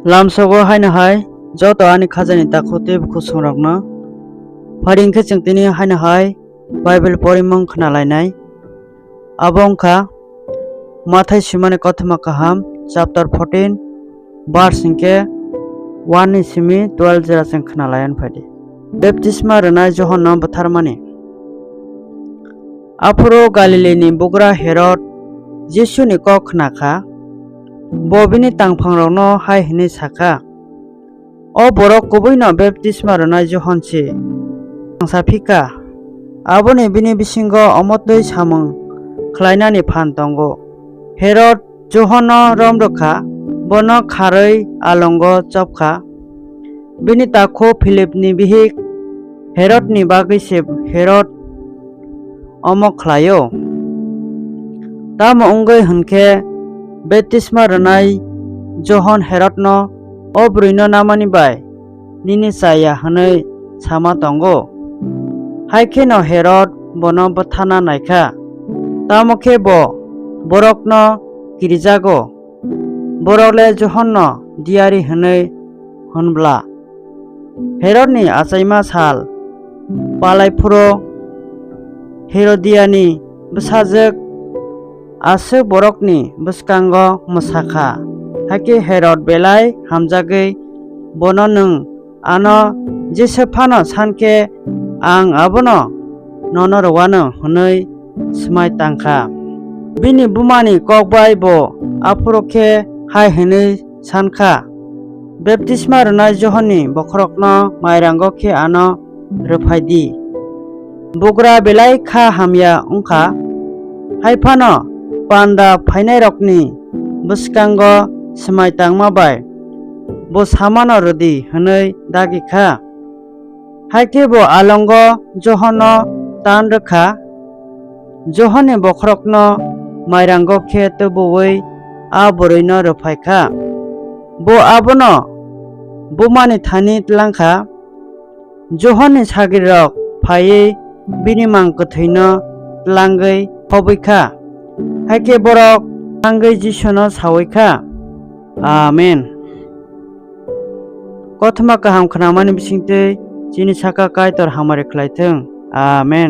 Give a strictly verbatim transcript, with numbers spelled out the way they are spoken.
Lamsogo haino hai joto ani khajani takhuk tei bukhuk songrokno. Phari hwnkhe chwng tini haino hai Bible porimung khna lainai. Abo wngkha Mathai swimani kothoma kaham chapter fourteen verse hwnkhe one ni simi twelve jora chwng khna laiyan phaidi. Baptisma rwnai Johonno butharmani. Aphuru Galilini bugra Herod Jisuni kok khna kha. Bo bini tangphangrokno hai hwnwi sa kha, "O borok kubuino baptisma rwnai Johon se thangsa phi kha, aboni bini bisingo omo twi samung khlainani phan tongo." Herod Johonno rom rw kha, bono kharwi alongo chop kha. Bini takhuk Philipni bihik Herodni bagwi se Herod omo khlai-o. Tamo wngwi hwn khe baptisma rwnai Johon Herodno, "O bwrwino namani bai nini cha ya," hwnwi sama tongo. Hai kheno Herod bono butharna nai kha, tamo khe bo borokno kirijago. Borok le Johonno diyari hwnwi hwn bla. Herodni achaima sal palai phuru Herodiani bwsajwk aswk borokni bwskango mwsa kha. Hakhe Herod belai hamjagwi bono, "Nwng ano jesa phano san khe ang abono nono rwano," hwnwi swmai tang kha. Bini bumani kok bai bo aphuru khe hai hwnwi san kha, "Baptisma rwnai Johonni bokhorokno mairango khe ano rwphai di. Bugra belai kha hamya wng kha, hai phano panda phainairokni bwskango swmai tangma bai bo samano rw di," hwnwi dagi kha. Hai khe bo alongo Johonno tan rw kha. Johonni bokhorokno mairango khe tubuwi a bwrwino rwphai kha. Bo abono bumani thani tlang kha. Johonni sagrirok phaiwi bini mang kwthwino tlangwi hobwi kha. Hai khe borok thangwi Jisuno saui kha, "Amen." Kothoma kaham khnamani bisingtwi chini saka Kaitor hamari khlai thung. Amen.